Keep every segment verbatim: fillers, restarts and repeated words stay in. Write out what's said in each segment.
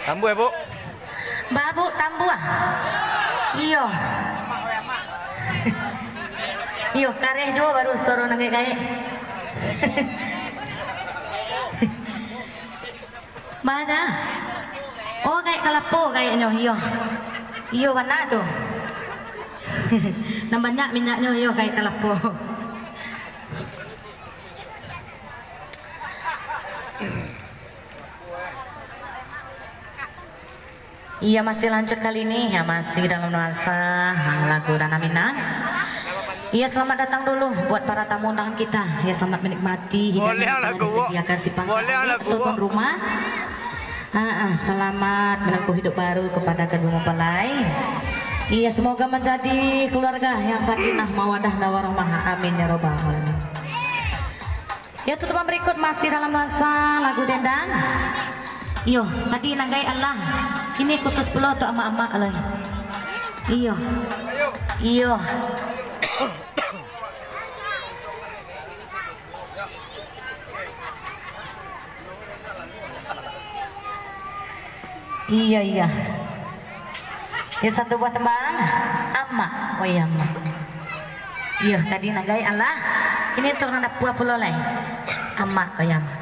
Tambuah, Bu. Ba, Bu, tambuah. Iyo. Iyo, kareh juo baru suaro nan gaek-gaek. Bana? Oh, gaek kalapo gaeknyo, iyo. Iyo, bana tu. Nan banyak minyaknyo, iyo, gaek kalapo. Iya, masih lanjut kali ini, ya, masih dalam nuansa, ha, lagu Ranah Minang. Iya, selamat datang dulu buat para tamu undangan kita. Ya, selamat menikmati hidangan yang telah disediakan si pangkal atau tuan rumah. Ah, ah, selamat menempuh hidup baru kepada kedua mempelai. Iya, semoga menjadi keluarga yang sakinah, mawadah, dan warahmah. Amin ya robbal alamin. Ya, tutupan berikut masih dalam nuansa lagu dendang. Iyo, tadi nan gaek alah. Kini khusus pulo untuk amak-amak lai. Iyo. Iyo. Iya, iya. Ya, satu buah tembang. Amak, oh iya, amak. Iya, tadi nan gaek alah. Kini tu nan dapua pulo lai. Amak, oh iya, amak.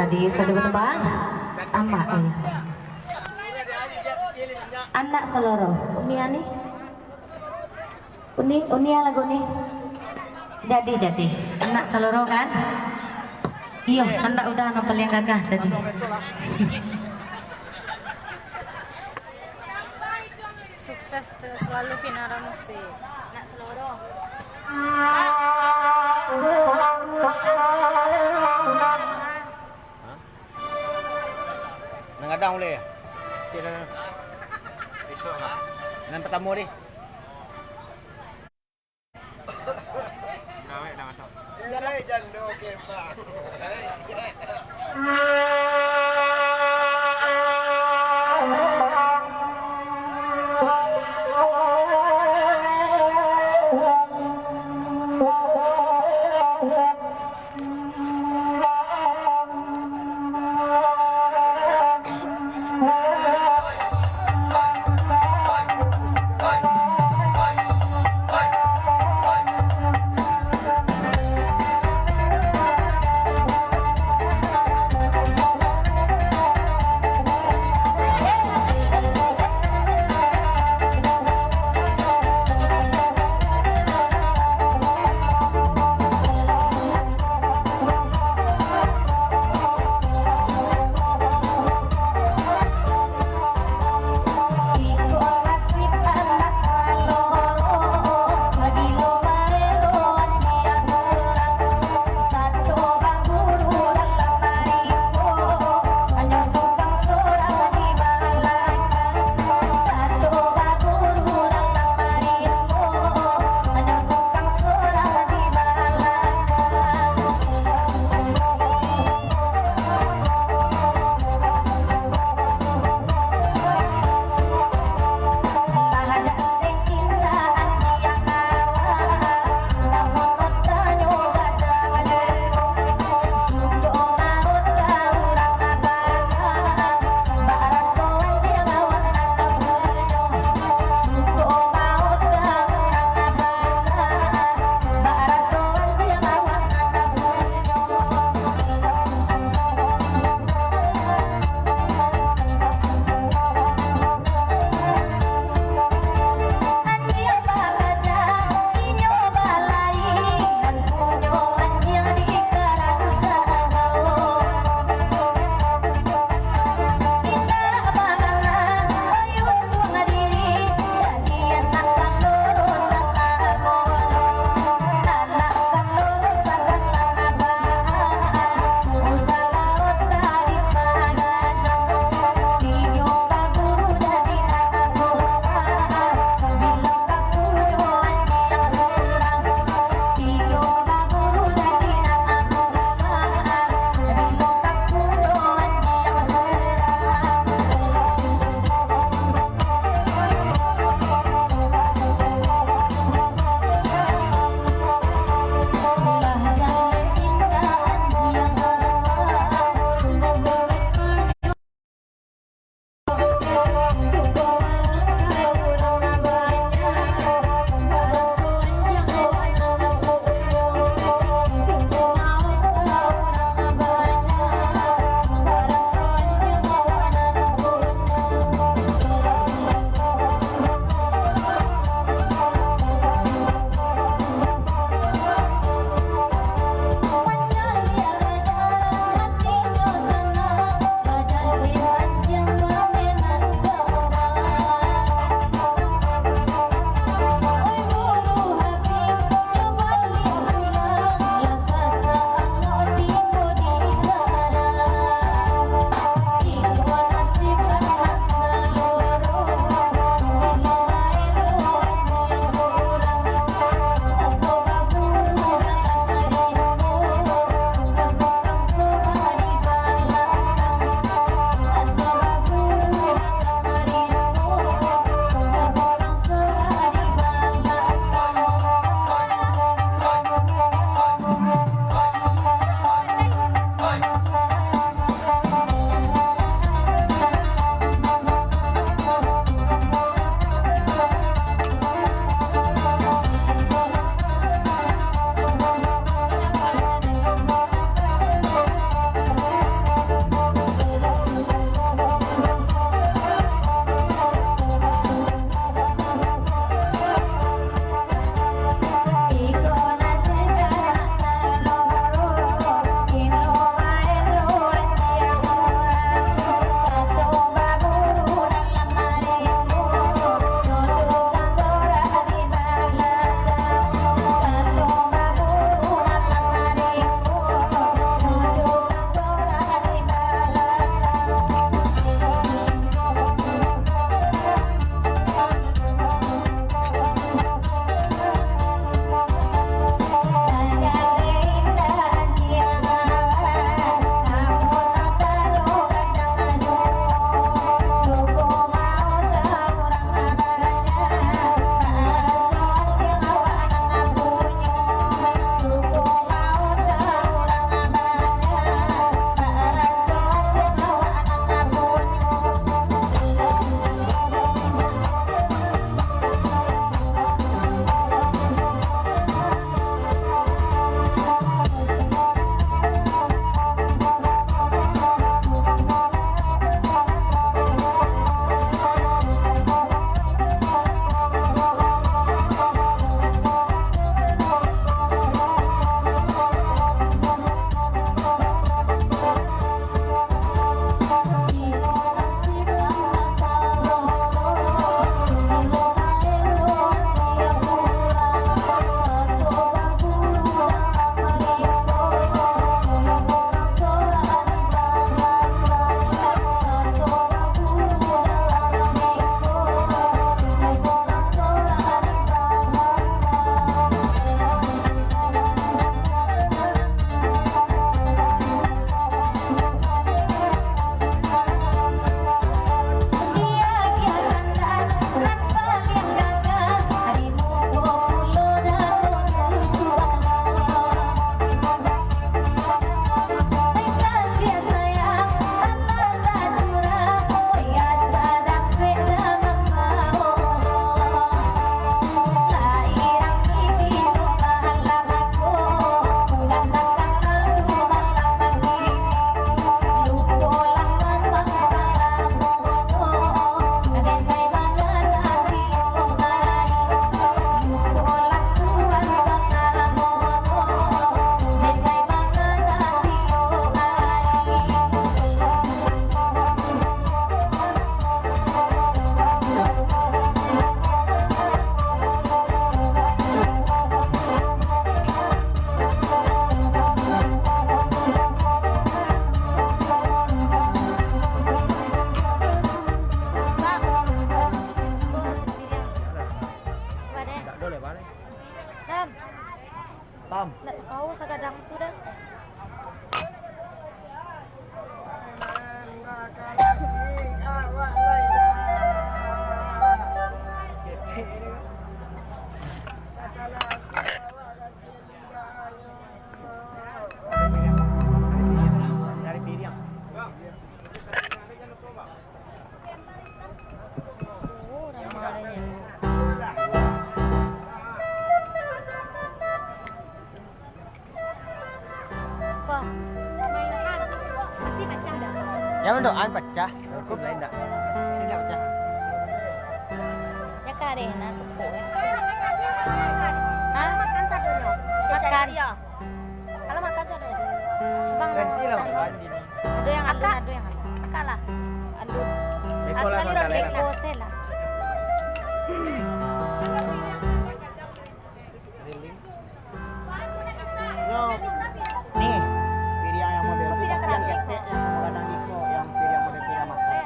Jadi, sudah bertembang? Amak, eh. Anak Saloro. Uni ani? Uni, Uni yang lagu ni? Jadi, jadi. Anak Saloro kan? Iyo, kandak udah anak paling gagah tadi. Sukses tu selalu Vinara Musik. Nak teloro. Nan gadang boleh? Cik, dah, dah. Esok lah. Nan pertama deh. Pasti pacah dah. Yang doan pacah. Hukum lain tak? Ini tak pecah. Ya, ka deh, nah, tepuk, ya. Hah? Makan sadonyo. Makan. Iya. Kalau makan sadonyo. Bang. Ganti lah, makan. Ado yang alun, ado yang alun. Akak lah. Alun. Beko lah, sekali makan ronde lah. Beko teh lah. Riling. Yo. Ni, piriang yang model tu, tapi yang ketek, yang samo gadang iko, yang piriang model piriang makan.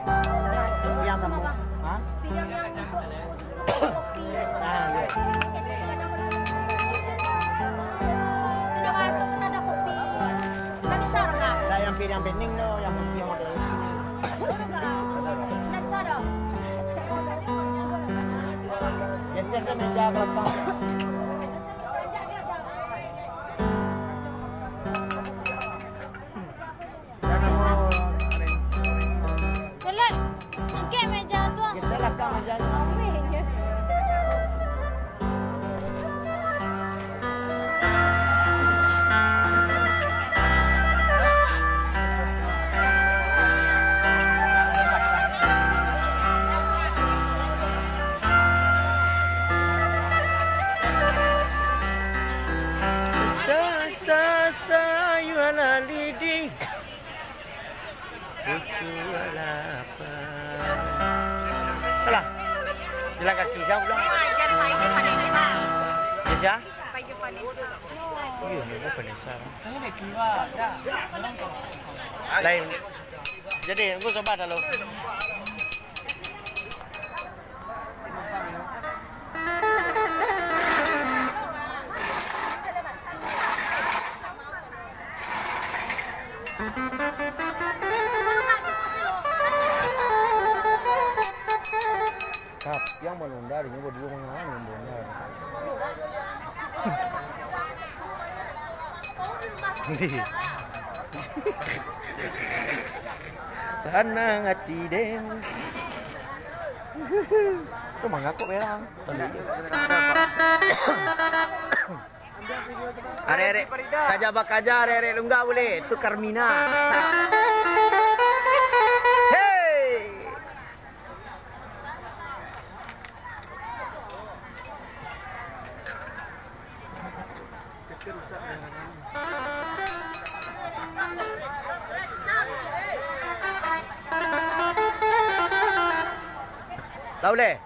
Piriang samo. Hah? Piriang yang untuk khusus untuk kopi. Ah, yo. Coba tu kan ada kopi. Ndak bisa, Kak. Ndak, yang piriang bening tu, yang piriang model itu. Ndak bisa doh. Geser se meja ke belakang. Celek, angkek meja tu. Geser belakang meja ni. Sa, sa, sayuran lidi. Pucuk lapar. Alah. Jalan kaki, siapa pulang? Ya, siapa? Iya, ni Vanessa. Lain. Jadi, aku coba dah lo. Tapi yang malonda, inyo baduo mangaang yang malonda. Sanang ati den. Tu mangakok berang. Arek-arek kaja bakaja, arek-arek lungga buliah tukar mina. Hei. Lah buliah.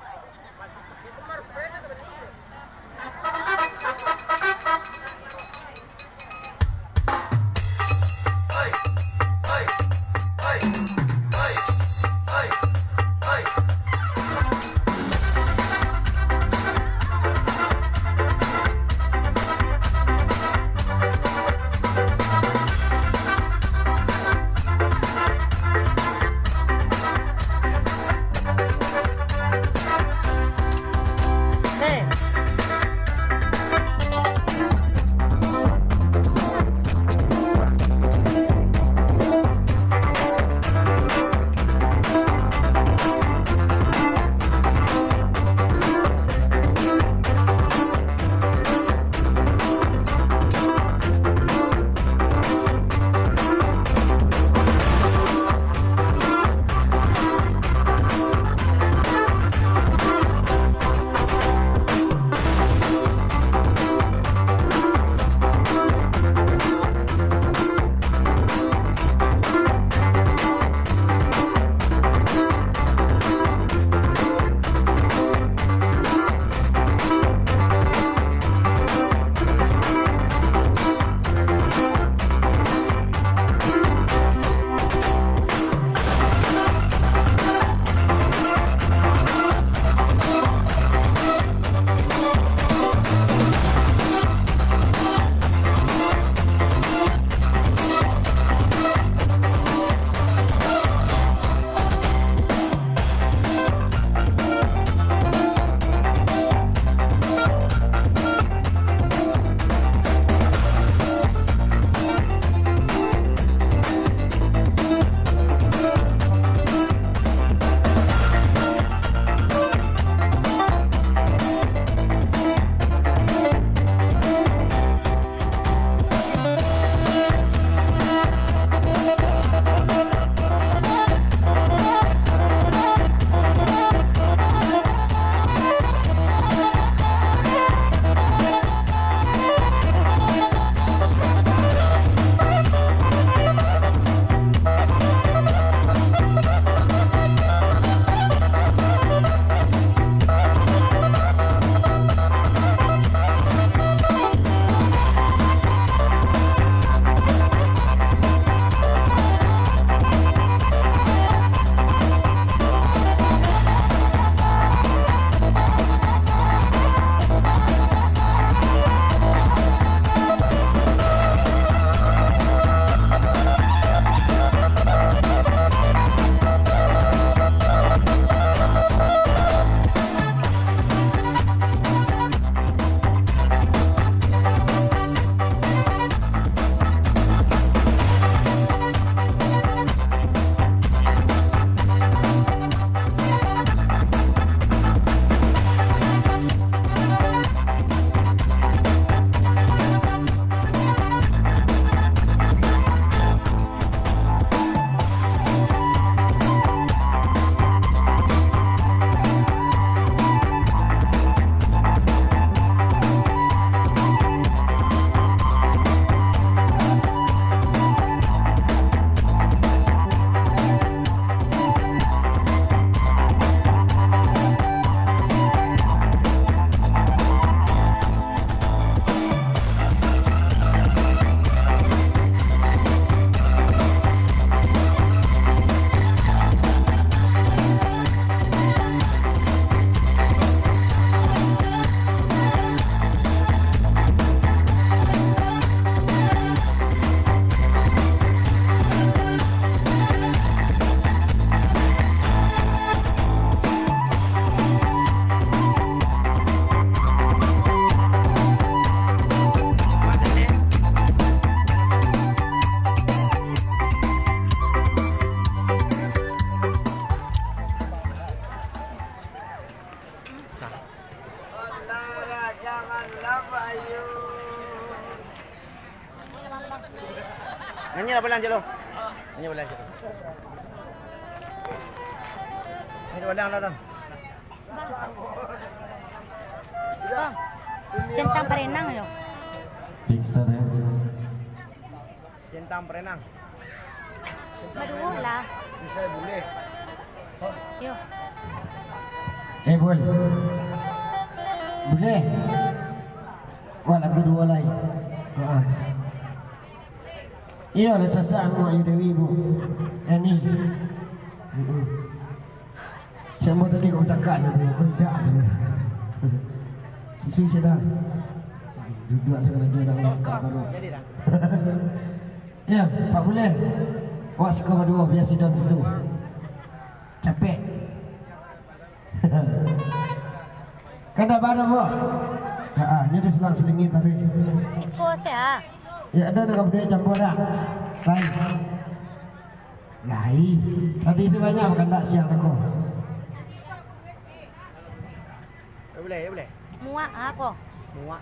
Nyanyi lah balang je lo. Nyanyi balang je lo. Nyanyi balang lah, Don. Bang, centang parenang yo. Cik Sar, ya. Centang parenang. Baduo lah. Bisa buleh. Yo. Eh, Bul. Buleh. Wah, lagu duo lai. Ha. Iyo, lah sasak angok Ayu Dewi, Bu. Eh, ni. Mm-mm. Siapa tadi kau cakap je, Bu? Kau indak je. Isu sudah. Duduak sagalo jo dah angkat baru. Ya, Pak Buleh. Awak siko baduo, biar sidang situ. Capek. Kada bana, Bu. Ha, ha, nyo diselang-selingi tadi. Siko se, ah. Ya, ada dengan budaya campur dah. Lain. Lain. Tadi sebanyak makan dak siang aku. Ya boleh, ya boleh. Muak, ah, ko. Muak.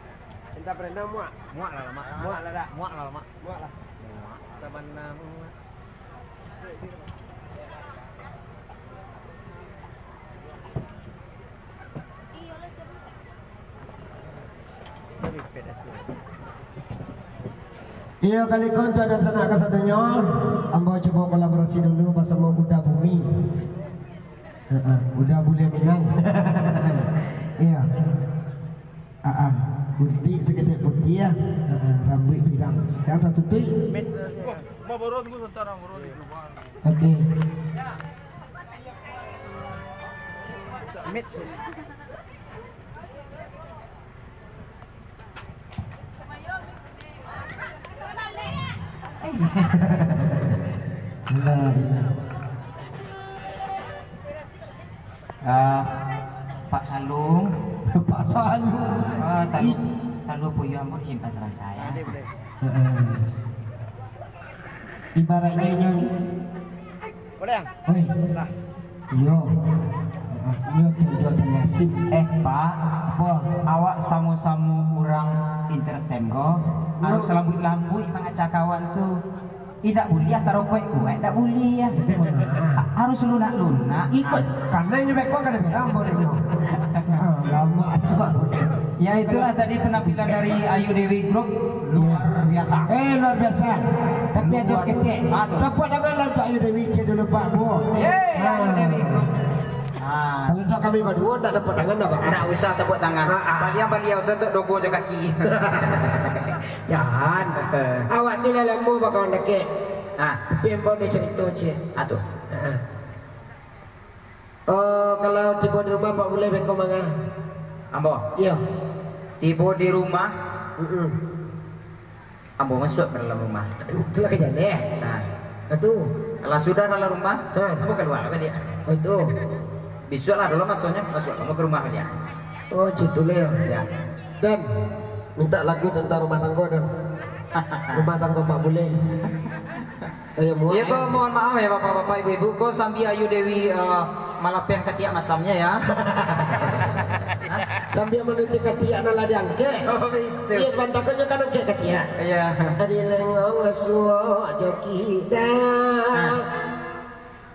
Cinta pernah muak. Muak lah, Mak. Muak lah, dak? Muak lah, Mak. Muak lah. Muak. Sabana muak. Iyo, kalikon tu dan sanak kasadonyo, ambo cubo kolaborasi dulu basamo Uda Bumi. Heeh, Uda Bule Minang. Iyo. Ah, ah. Kulik saketek putiah, ah, ah, rambuik pirang. Sekarang tatutuik. Oke. Alah, alah. Ah, Pak Salung. Pak Salung. Ah, talu, talu puyuh ambo disimpan sabantai, ya. Heeh. Ibaratnyo inyo. Boleh, Yang? Oi. Lah. Iyo. Heeh, inyo tu juo tanasib. Eh, Pak. Apo? Awak samo-samo urang entertain ko, harus lambuik-lambuik mangacak kawan tu. Indak buliah tarokoik kuaik, indak buliah. Itu benar. Ha-, harus lunak-lunak. Iko, karena inyo beko kada bilang boleh nyo. Ha, lama sabar. Ya, itulah tadi penampilan dari Ayu Dewi Group, luar biasa. Eh, luar biasa. Tapi ada saketek. Ah, tu. Tepuk tangan lah untuk Ayu Dewi, cek dulu, Pak, Bu. Yeay, Ayu Dewi Group. Ah. Kalau tak kami baduo, tak tepuk tangan, tak, Pak? Tak usah tepuk tangan. Ah, ah. Baliau-baliau sajo dogo jo kaki. Jan. Awak tu lah lamo bakawan dakek. Ah. Tapi ambo ado carito, cek. Ah, tu. Ah. Oh, kalau tibo di rumah, Pak Buleh beko manga? Ambo? Iyo. Tibo di rumah? Mm-mm. Ambo masuak ka dalam rumah. Itulah ka jaleh. Nah. Atu. Kalau sudah dalam rumah, ha, ambo kalua baliak. Oh, itu. Bisuak lah dulu masonyo, masuak ambo ka rumah baliak. Oh, citulah. Ya. Dan minta lagu tentang rumah tangga, Dan. Rumah tangga Pak Buleh. Ayo, muak, ya, ya. Ko mohon maaf ya, Bapak-bapak, Ibu-ibu, ko sambia Ayu Dewi, eh, malapian katiak masamnya ya. Sambia manutuik katiak nan lah diangkek. Oh, betul. Iya, sabanta ko nyo kan angkek katiak. Iya. Adi lengong suok jo kida. Ah.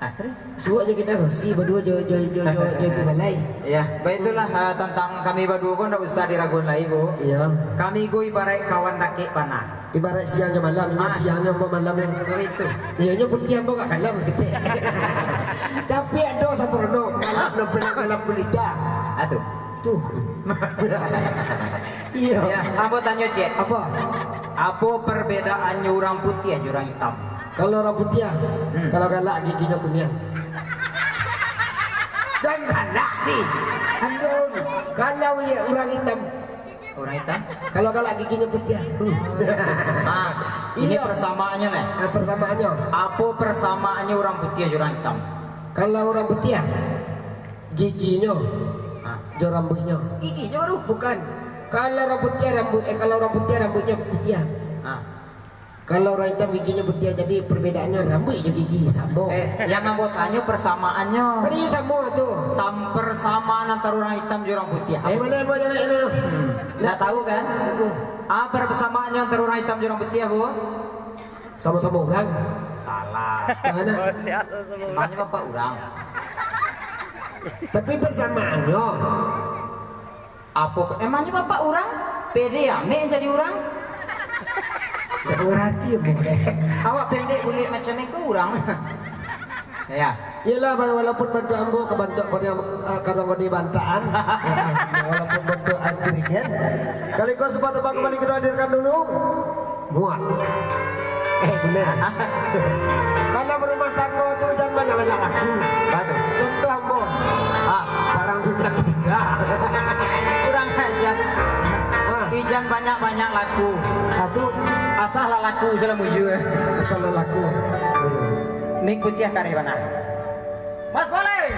Ah, terus? Suok jo kida, si baduo jo, jo, jo, jo, jo ibu balai. Iya, baitulah, ah, tantang kami baduo ko ndak usah diraguan lai, Bu. Iya. Kami ko ibarat kawan dakek bana. Ibarat siang jo malam, inyo siang nyo, ambo malam nyo. Baitu. Iyo, nyo putiah, ambo agak kalam saketek. Tapi ado sampurno, malam nan pernah malam gulita. Ah, tu. Tu. Iyo. Ya, ambo tanyo, Cek. Apo? Apo perbedaannyo urang putiah jo urang itam? Kalau urang putiah, hmm, kalau galak giginyo kuniang. Jan galak ni. Anu, kalau ye urang itam, Urang itam? Kalau galak giginyo putiah. Ah, ini persamaannyo, nah. Ah, persamaannyo. Apo persamaannyo urang putiah jo urang itam? Kalau urang putiah, giginyo, ah, jo rambuiknyo. Giginyo baru? Bukan. Kalau urang putiah rambuik, eh, kalau urang putiah rambuiknyo putiah. Ah. Kalau urang itam giginyo putiah, jadi perbedaannyo rambuik jo gigi, samo. Eh, yang ambo tanyo persamaannyo. Kan iyo samo tu. Sam-, persamaan antaro urang itam jo urang putiah. Eh, boleh, boleh, boleh, boleh. Hmm. Ndak tahu, kan? Hmm. Apo persamaannyo antaro urang itam jo urang putiah, Bu? Samo-samo urang. Salah. Mano? Emangnya bapak urang? Tapi persamaannyo. Apo, emangnya bapak urang? Pede amek jadi urang? Ndak ngarati ambo deh. Awak pendek bulik macam itu urang. Ya. Iyolah, walaupun bantuak ambo ka bantuak kode, eh, karong kode bantaan. Ya, walaupun bantuak anjing kan. Kali ko sempat abang kembali kita hadirkan dulu. Muak. Eh, buliah. Kalau berumah tangga tu jangan banyak-banyak laku. Batul. Contoh ambo. Ah. Barang bintang tiga. Kurang aja. Ah. Ijan banyak-banyak laku. Ah, tu. Asal lah laku, sudah mujur. Asal lah laku. Mik putiah kareh bana. Mas Pale.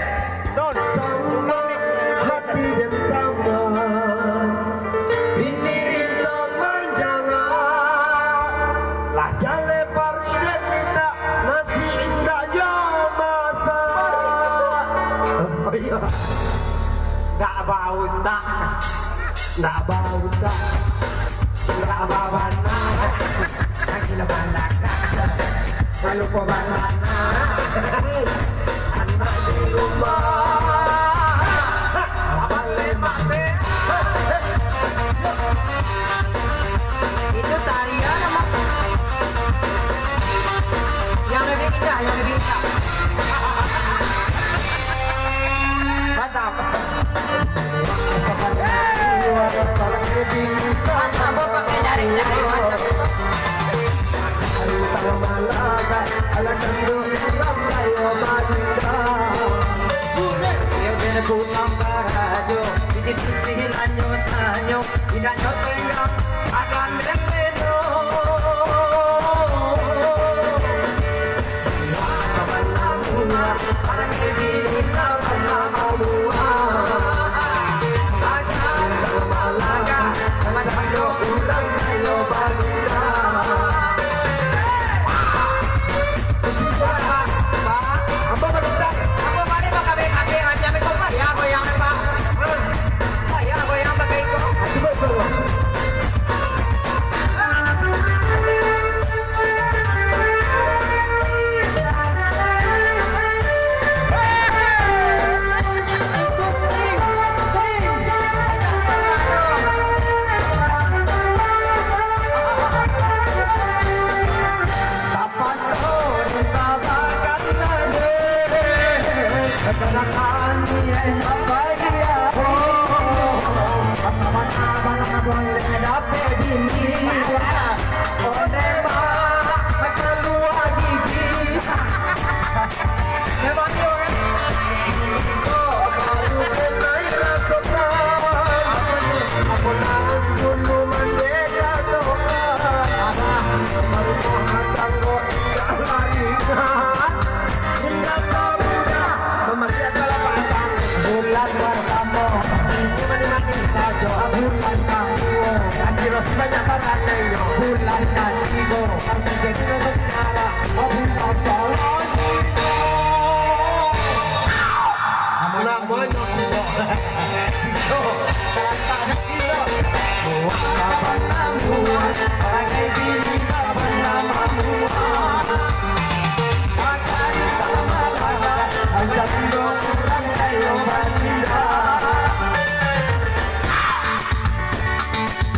Sama hati dan sama. Bini indak manjanga. Lah jaleh pari dan minta nasi indak jo masak. Oh, iya. Ndak bau tak. Ndak bau tak. Ndak babana. Lagi lah balakak. Lalu kau balana. Anak di rumah. Abang lemak deh. Itu tarian apa? Yang lebih indah, yang lebih indah. Mantap. Masa bapak kayak nyari-nyari macam itu. Iyo, bene pulang karajo, pitih-pitih nanyo-tanyo, indak nyo tengah, adan dek beno. Bulan partamo, ini mani-mani sajo. Bulan kaduo, kasih rosy banyak barang nyo. Bulan katigo, kasih jadi untuk nara. Oh, bulan salanjuiknyo. Namonyo tigo. Tigo. Kalantak sakilo. Bulan sabanam bulan, parangai bini sabanam bulan.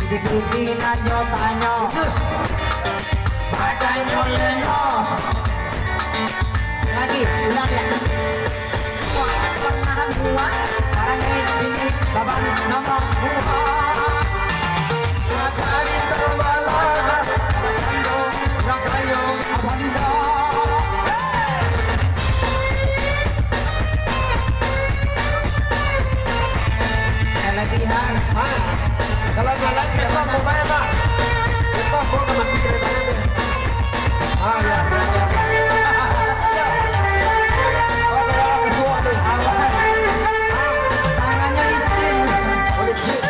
Putih-putih nanyo tanyo, badanyo leno. Lagi, ulang ya. Wah, pernah buat, barang ini, ini, babang, nomor dua. Kalau jalan, cepat, Pak. Cepat, Pak, mati kereta. Ah, ya, ya, ya. Tangannya licin. Oh, licin.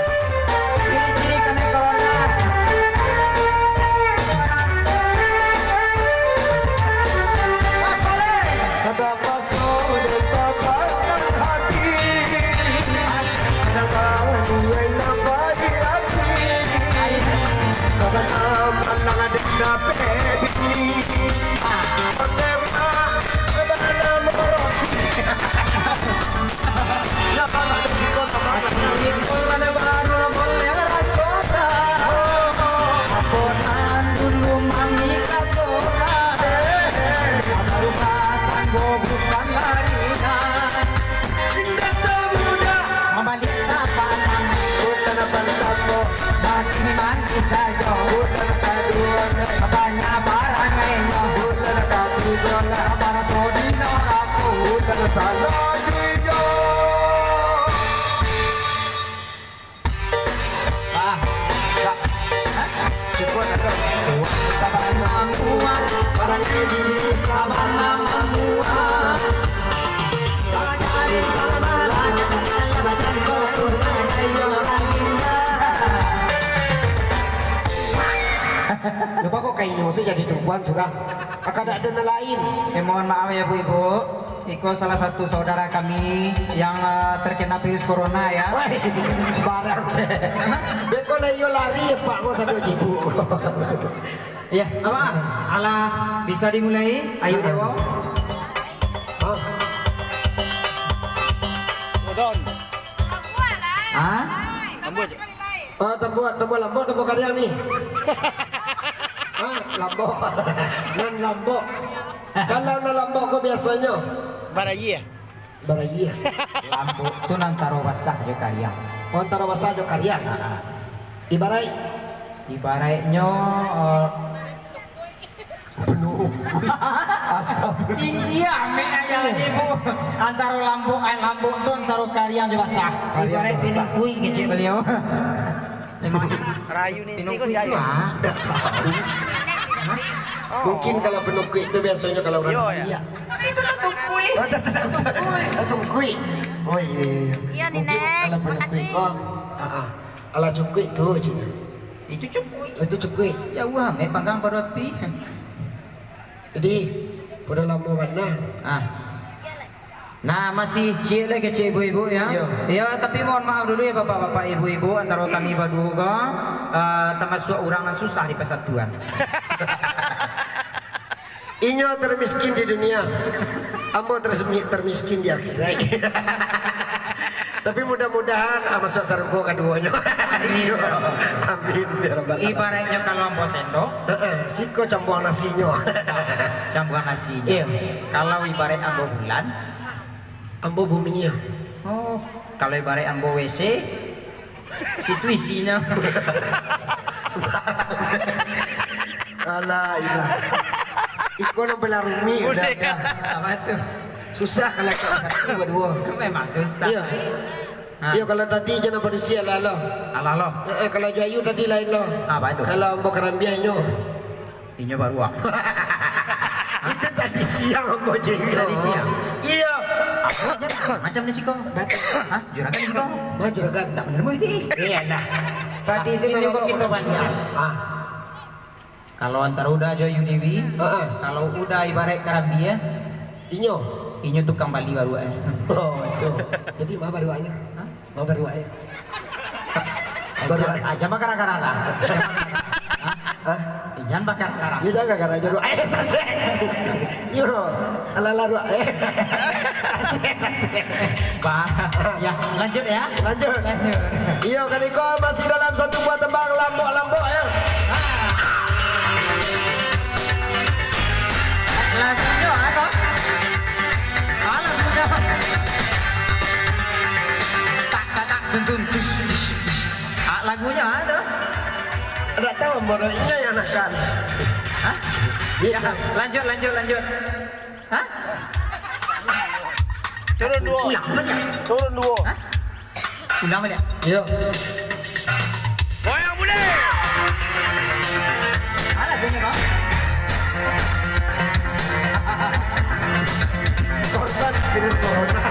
Mambalik tapak tangan. Bukan apa-apa. Makin manis sajo. Bukan kaduan. Banyak barang lainnya. Bukan katigo lah. Baraso di noraku. Bukan salah juga. Ah, dak. Hah? Cukup, dah. Sabana mua, barang ini sabana mua. Lupa kok kainyo sih jadi tumpuan surang. Akan ada nan lain. Eh, mohon maaf ya, Bu, Ibu. Iko salah satu saudara kami yang, eh, terkena virus corona, ya. Woi, sembarang. Beko lah iyo lari, Pak, kok sado jipu. Ya, apa? Alah, bisa dimulai? Ayo, Dewo. Hah? Hah? Tambah. Ah, tambuak, tambuak lambok, tambuak kariang ni. Ah, lambok. Nan lambok. Kalau nan lambok ko biasonyo? Barayie. Barayie. Lambok tu nan antaro basah jo kariang. Oh, antaro basah jo kariang. Ha, ha. Ibaraik? Ibaraiknyo, eh, Penuh. Astagfirullah. Tinggi amek ayah ni, Bu. Antaro lambok, eh, lambok tu antaro kariang jo basah. Kariang jo basah. Ibarat pinungkuik kecek baliau. Memang. Rayu ni, pinungkuik tu, ah. Oh. Mungkin kalau penungkuik tu biasonyo kalau urang Iyo, ya. Itu lah tungkuik. Oh, tu, tu, tu. Tungkuik. Oh, iyo, iyo, iyo. Iyo, Mungkin Nenek. Kalau penungkuik. Makasih. Oh, ah, ah. Alah cungkuik tu, cik. Itu cungkuik. Itu cungkuik. Jauah amek panggang pado api. Jadi, pado lamo bana. Ah. Nah, masih ciek lai kecek ibu-ibu, ya. Iyo. Ya, tapi mohon maaf dulu ya, bapak-bapak, ibu-ibu, antaro kami baduo ko, eh, tamasuak urang nan susah di pasatuan. Inyo termiskin di dunia, ambo tersemi-, termiskin di akhirat. Tapi mudah-mudahan, ah, masuak sarugo kaduonyo. Amin. Amin, ya rabbal alamin. Ibaratnyo kalau ambo sendok. Heeh, siko cambuang nasinyo. Cambuang nasinyo. Iya. Kalau ibarat ambo bulan. Ambo buminyo. Oh, kalau ibarat ambo W C, situ isinyo. Sembarang. Alah, ilah. Iko nan paling rumik, udah, udah. Apa tu? Susah kalau kat satu, baduo. Memang susah. Iya. Ha. Iya, kalau tadi jangan padusi, alah lo. Alah lo. Eh, eh, kalau jo Ayu tadi lain lo. Apa tu? Kalau ambo karambiahnyo. Inyo baruak. Itu tadi siang ambo jo inyo. Tadi siang? Iya. Apa aja? Macam ni siko. Baik. Hah? Juragan siko? Bah, juragan. Tak benar itu. Iyalah. Tadi sih inyo memang kok kita banyak. Ah. Kalau antara Uda jo Ayu Dewi, Heeh. Kalau Uda ibarat karambia, Inyo? Inyo tukang bali baruak, eh. Oh, itu. Jadi, ma baruaknyo? Hah? Ma baruak, eh? Baruak. Ah, jangan bakara-kara lah. Hah? Eh, jangan bakara-kara. Yo, jangan bakara, jangan. Eh, sasek. Yo, ala-ala ruak, eh. Bah, ya, lanjut ya. Lanjut. Lanjut. Iyo, kaniko masih dalam satu buah tembang lambok-lambok, ya. Lagunyo apo? Ah, lagunyo. Tak, tak, tak, dun, dun, dus, dus, dus. Ah, lagunyo apo tu? Ndak tahu, ambo inyo yang nakan. Hah? Iya. Ya, lanjut, lanjut, lanjut. Hah? Turun duo. Ulang baliak. Turun duo. Hah? Ulang baliak. Yo. Goyang budi. Alah, sini, Bang. Korban virus corona.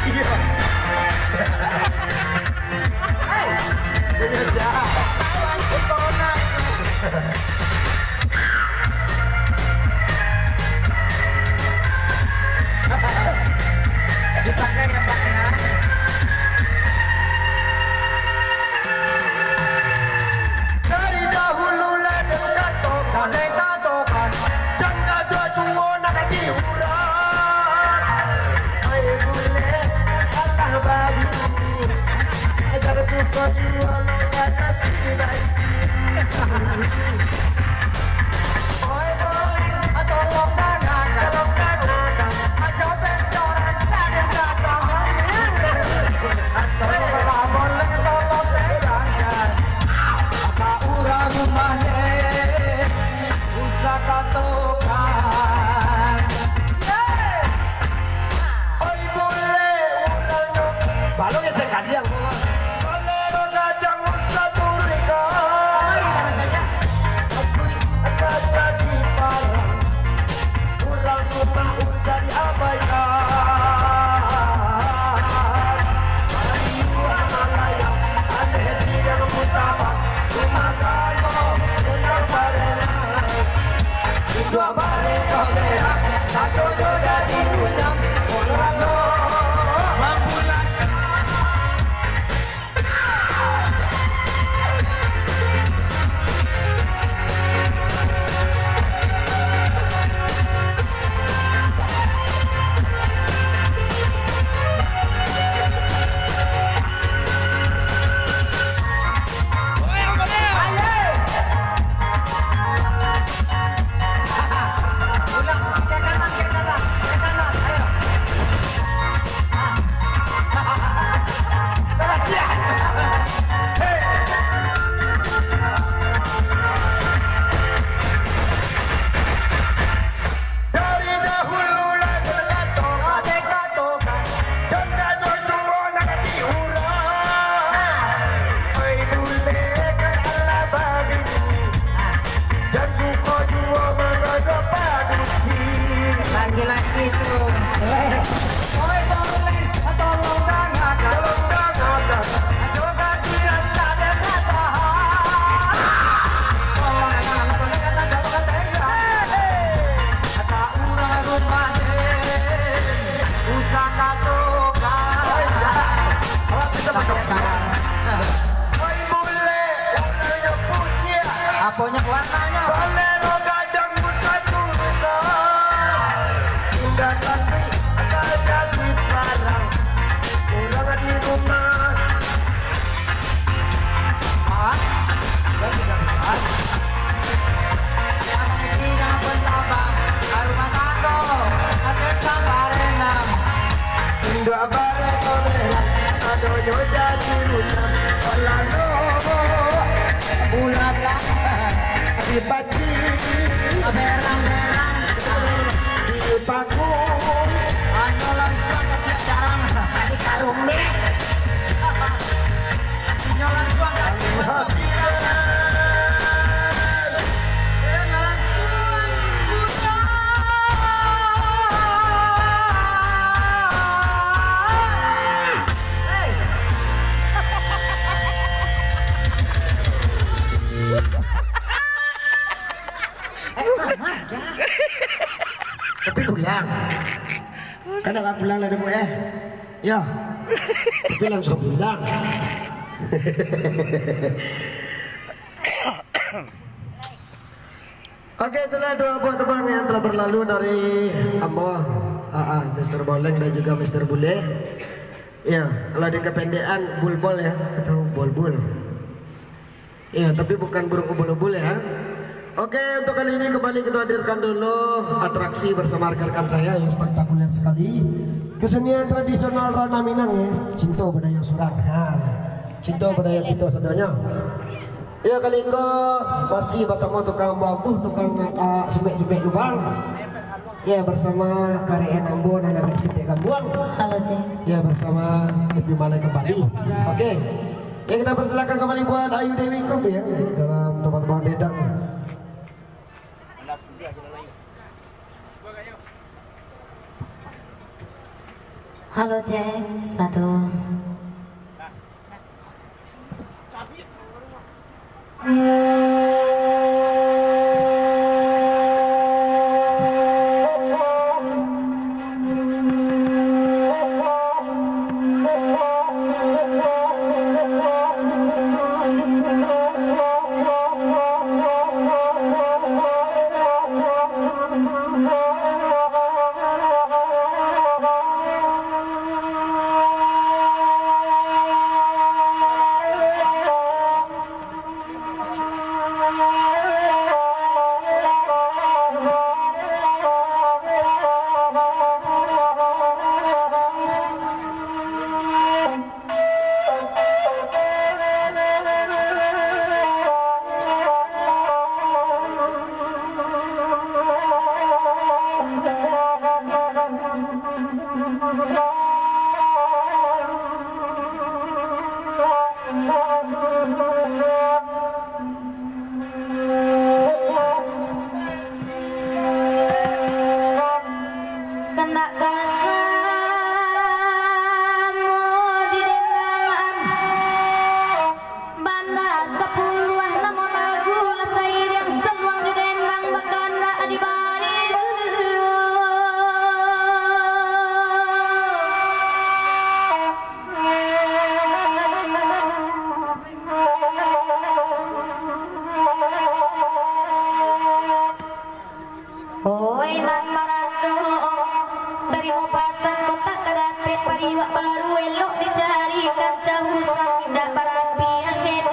Iya. Hei. Punya siapa? Corona itu. Dipakai ya, Pak, ya. Dari dahulu Dari dahulu lah dikatokan, janda jo juo nan diurang. Ai bule kan alah babini, jan suko juo mangado padusi. Laki-laki tu. Oi, bule, tolong dangakan. Tolong dangakan. Ajo ganti rancak dan katahan. Tolong dangakan, tolong dangakan, tolong dangakan. Kata urang rumah den, usah katokan. Awak bisa baca. Oi, bule, warnanyo putiah. Aponyo warnanyo? Salero gadang busa-busa. Indak tapi agak jadi parang. Urang di rumah. Ah? Yang tidak jelas. Yang penting jangan bertambah. Rumah tangga, hati tak barenang. Indak barek oleh sadonyo jadi runyam. Lalu bulan lah dipaci. Berang-berang. Dipaku. Hanya langsung ke tiap jarang. Di karumik. Hanya langsung ke tiap jarang. Tapi pulang. Kan nak pulang lah, Dek, eh. Ya. Tapi langsung pulang. Oke, itulah dua buah tebang yang telah berlalu dari ambo, ah, ah, Mister Boleng dan juga Mister Bule. Ya, kalau dikependekan Bulbol ya, atau Bolbul. Ya, tapi bukan burung ubul-ubul ya. Oke, untuk kali ini kembali kita hadirkan dulu atraksi bersama rekan-rekan saya yang spektakuler sekali. Kesenian tradisional Ranah Minang ya, cinto budaya surang. Ha, cinto budaya kita sebenarnya. Ya, kali ko masih basamo tukang bambu, tukang, ah, sumek-sumek lubang. Ya, basamo karek ambo nan ado di Siteh Gambuang. Halo, Cing. Ya, basamo Happy Malai kembali. Oke. Ya, kita persilakan kembali buat Ayu Dewi Group ya, dalam tembang-tembang dendang. Halo, cek. Satu. Oi nan marando, tarimo pasan kok tak kadapek, pariwak baru elok dicarikan, cahu sang indak barapi angin.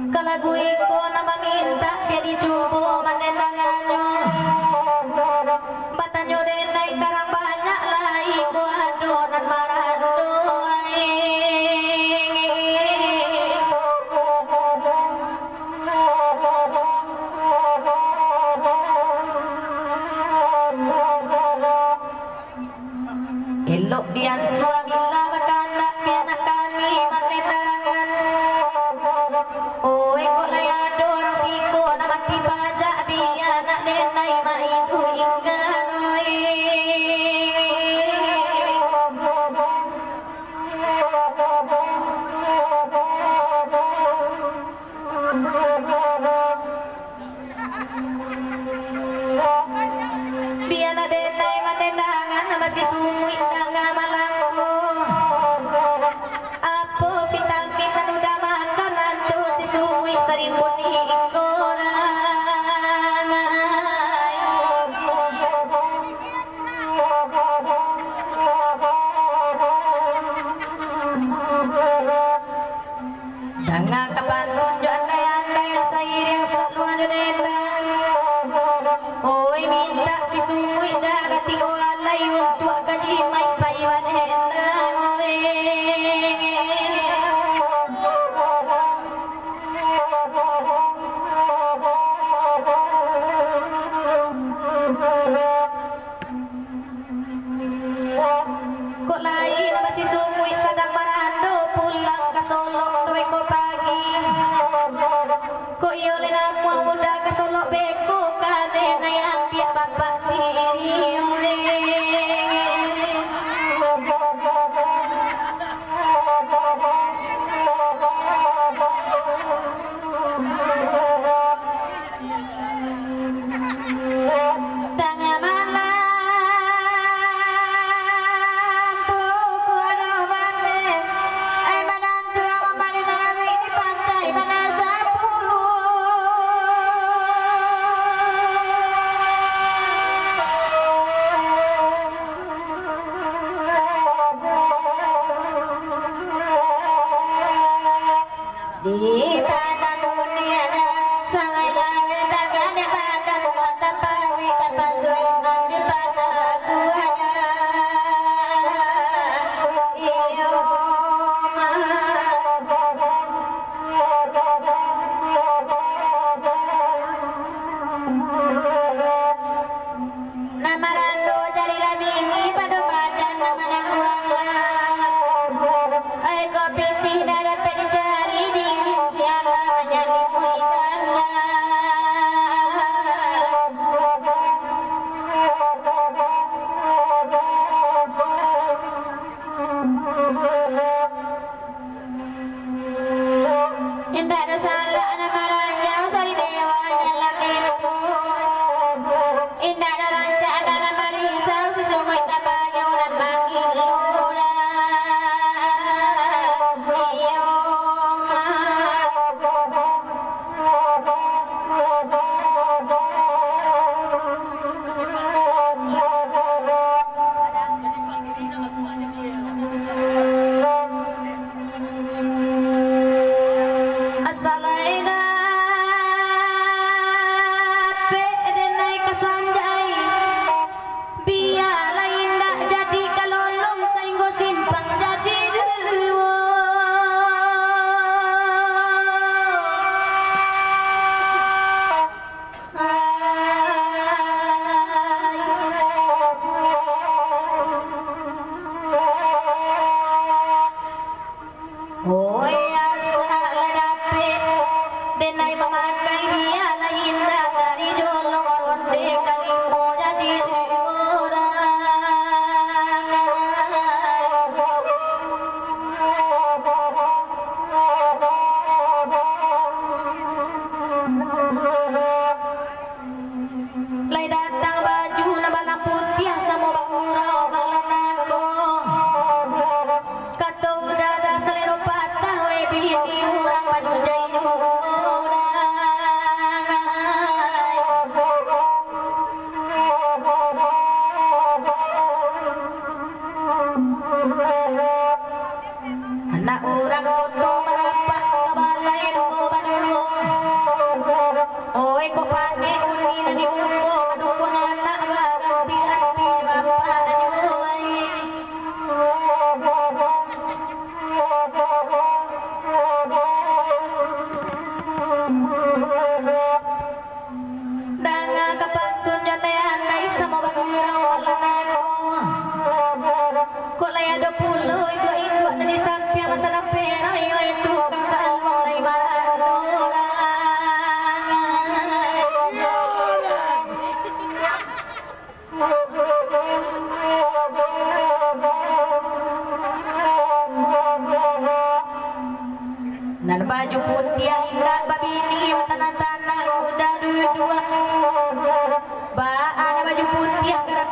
Ka lagu iko nan mamintak, jadi cubo mandendangannyo. Batanyo denai karang banyak lai, ko ado nan marando ai. Elok dian suami lah bakandak pianak kami mandendangan. Oe, kok lai ado urang siko nan mati pajak, bia nak denai maiduik inggan, oe. Bia nak denai mandendangan, masih sumuik danga malam ko. Apo vitamin nan udah makan, ado si sumuik sarimbun iko urang. Danga ka pantun jo andai-andai, sairiang saluang jo dendang. Oi, mintak si sumuik dah katigo alai, untuak ka jimaik paiwan.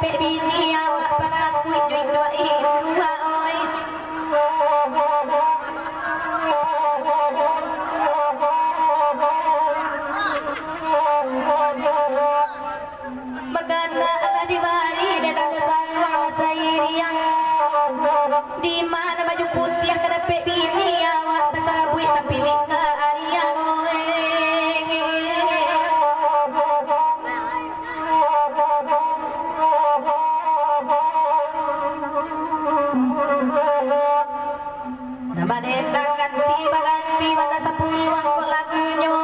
Pek bini awak panakuik jo induak-induak, oi. Bagana alah dibari, datang ka saluang lah sairiang. Di ma nan baju putiah ka dapek bini awak, tasabuik sampilik ka ariang, oi. Nan badendang ganti baganti, banda sapuluah ko lagunyo.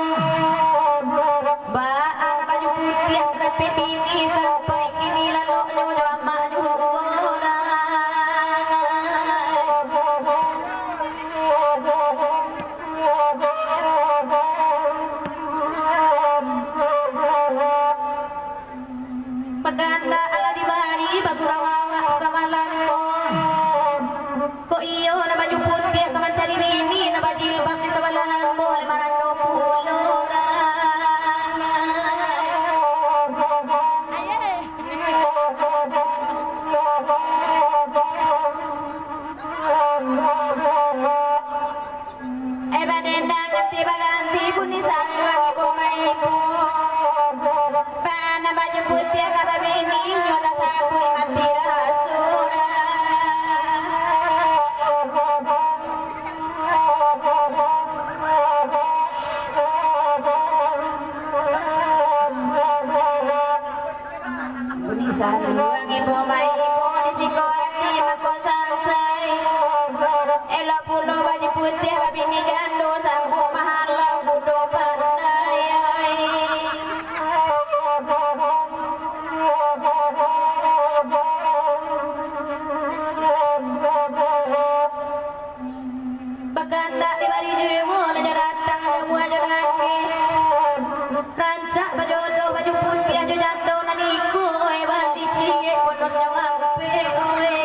Baa nan baju putiah ka dapek bini, sampai kini laloknyo jo amaknyo urang. Bagana alah dibari bagurau awak samalam ko. Kok iyo nan baju putiah ka mancari bini, nan bajilbab di sabalah ambo lai marando pulo urang. Eh, badendang ganti baganti, bunyi saluang ibu maibu. Bana baju putiah ka babini, nyo tasabuik mati raso urang. Bunyi saluang ibu maibu, di siko ati mako sansai. Elok pulo baju putiah babini jando, sambuik mahalau kudo pandai. Bakandak dibari jiwo, lah nyo datang jamuah jo daki. Rancak bajodoh baju putiah jo jando nan iko, eh, bali ciek bonus nyo ampek, oi.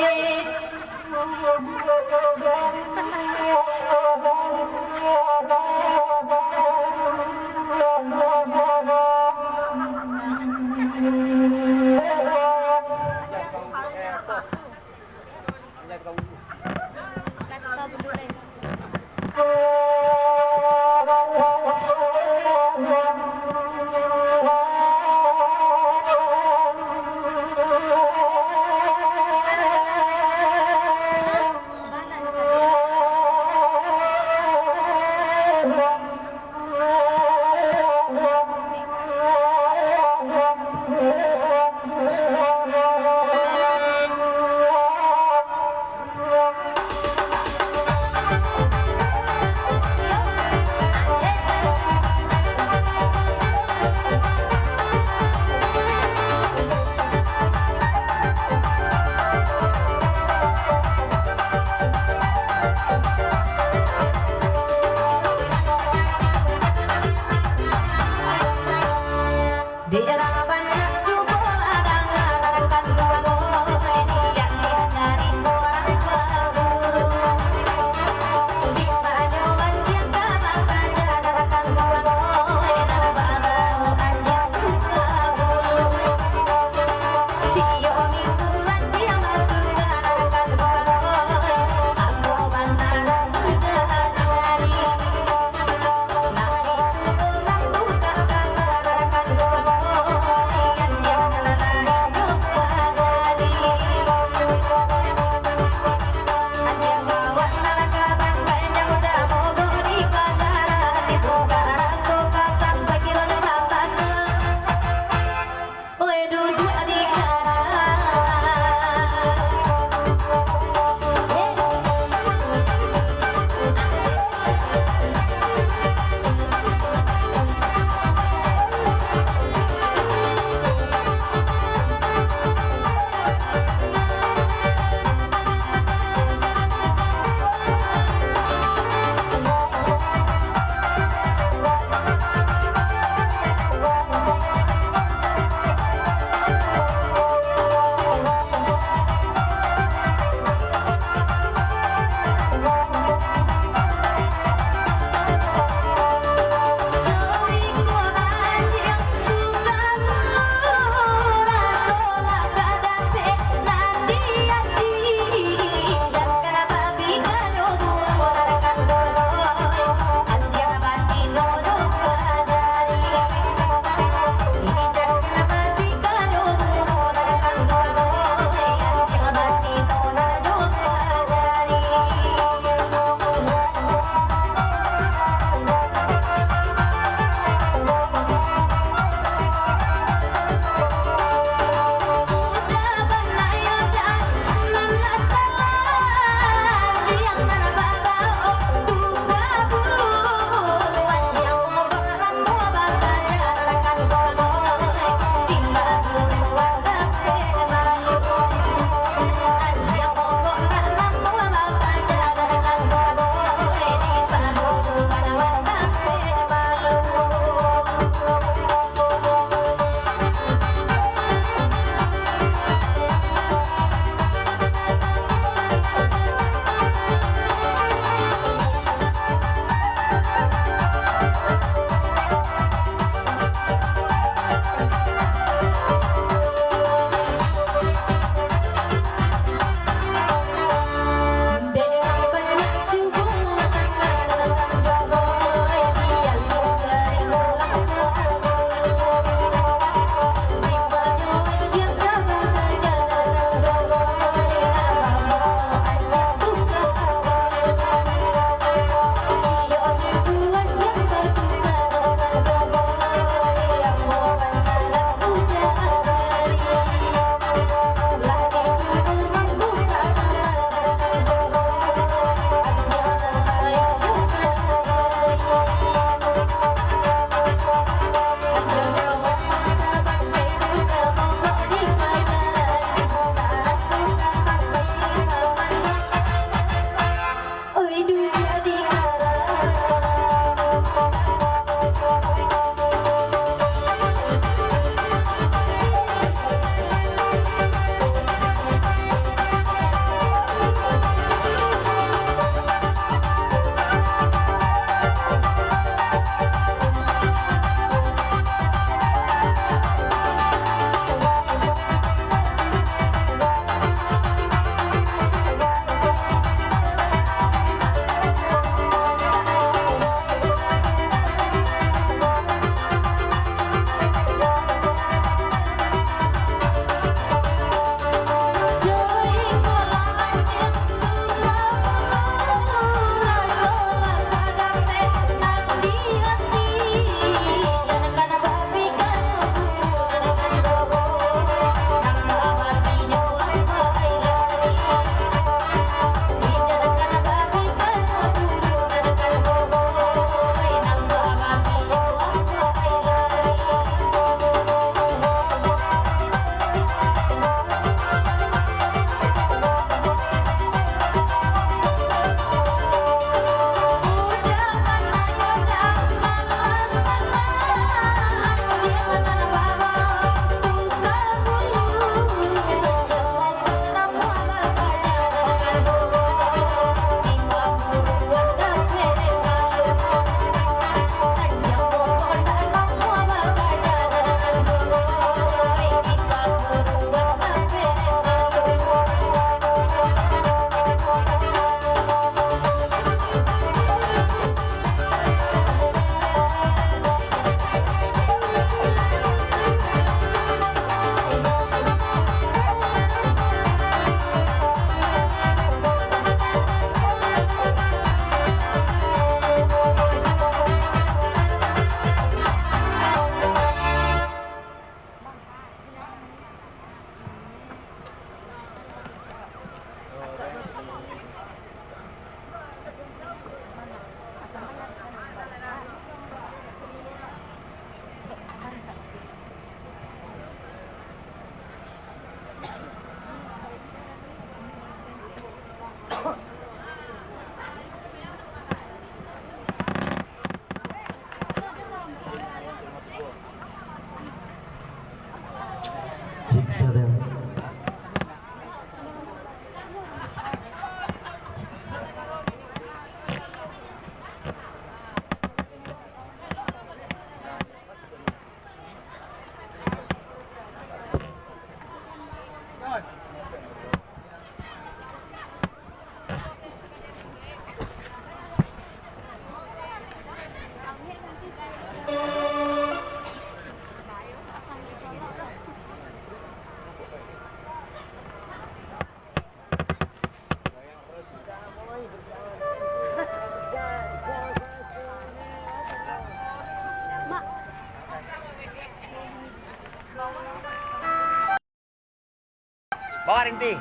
Bawah Rinti.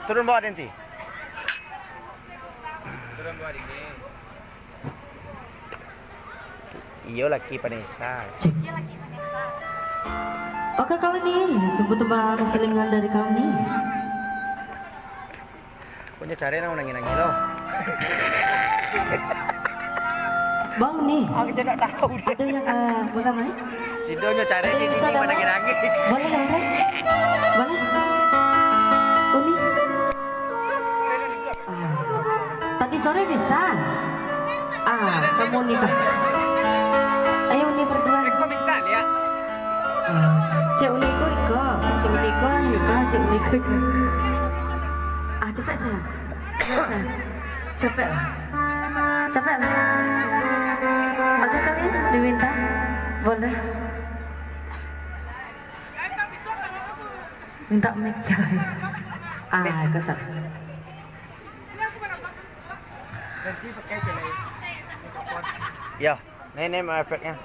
Turun bawah Rinti. Iyo, laki Vanessa. Cek. Oke, kali ni sebuah tembang selingan dari kami. Punyo caro nang nangih-nangih lo. Bang ni. Aku tidak tahu dia. Ada yang, eh, bagaimana? Sidonyo caro Ada ni yang bisa ni dapat? Manangih-nangih. Boleh, Andre? Boleh? Uni? Ah. Tadi sore bisa? Ah, sama Uni tu. Ayo, Uni berdua. Kau minta lihat. Ah, Cik Uni ko iko, Cik Uni ko iko, Cik Uni ko iko. Ah, cepat, sayang. Cepat, sayang. Capek lah. Capek lah. Oke kali, diminta. Boleh. Minta mic, jangan. Ah, itu salah. Ya, ini, ini efeknya.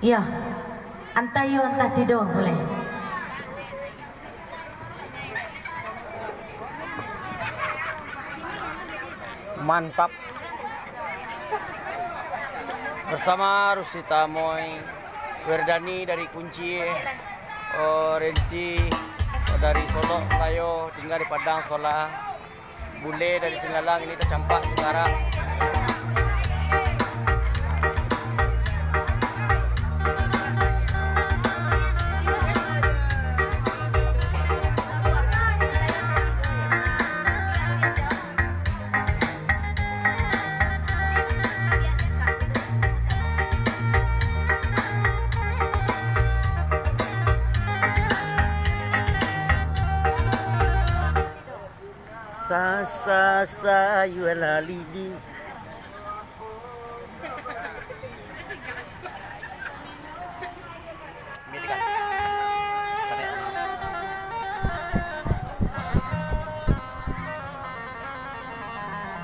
Iyo, antah iyo, antah tido, buliah. Mantap. Bersama Rusita Moy, Werdani dari Kunci, oh, Renti dari Solok, Selayo, tinggal di Padang sekolah. Bule dari Singgalang ini tacampak sekarang. Sa, sa, sayualah lidi.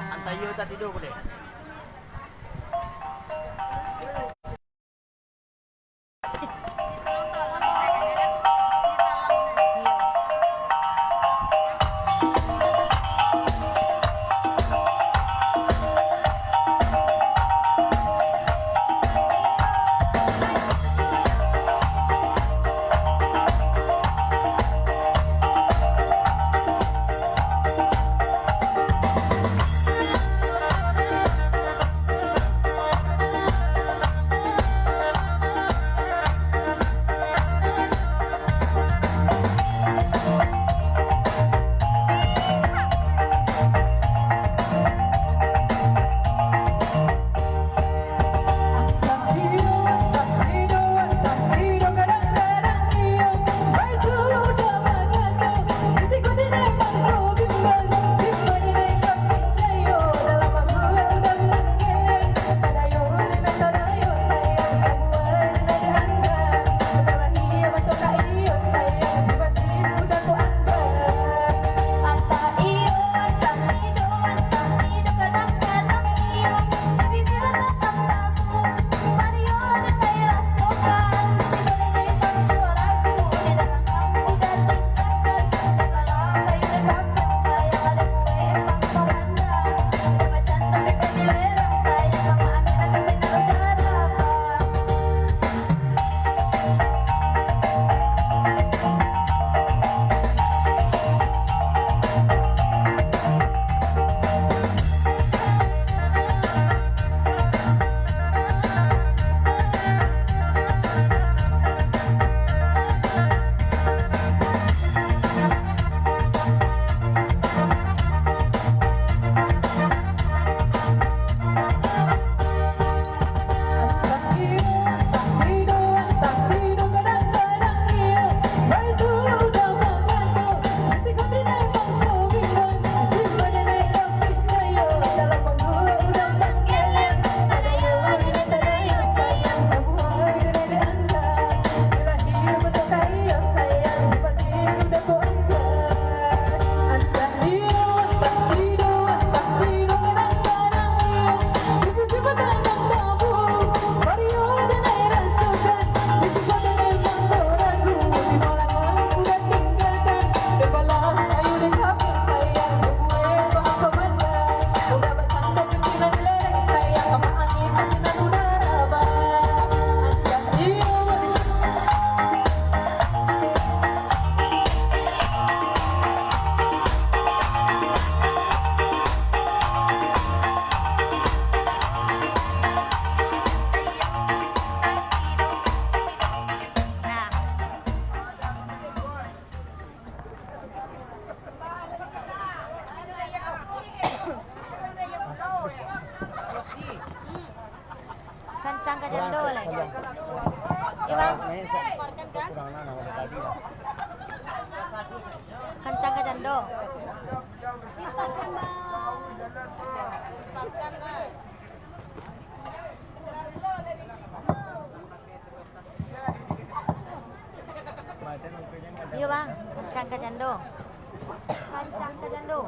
Antah iyo antah tido buliah. Kancang ka jando lai. Iyo, Bang. Kancang ka jando. Iyo, Bang, kancang ka jando. Kancang ka jando.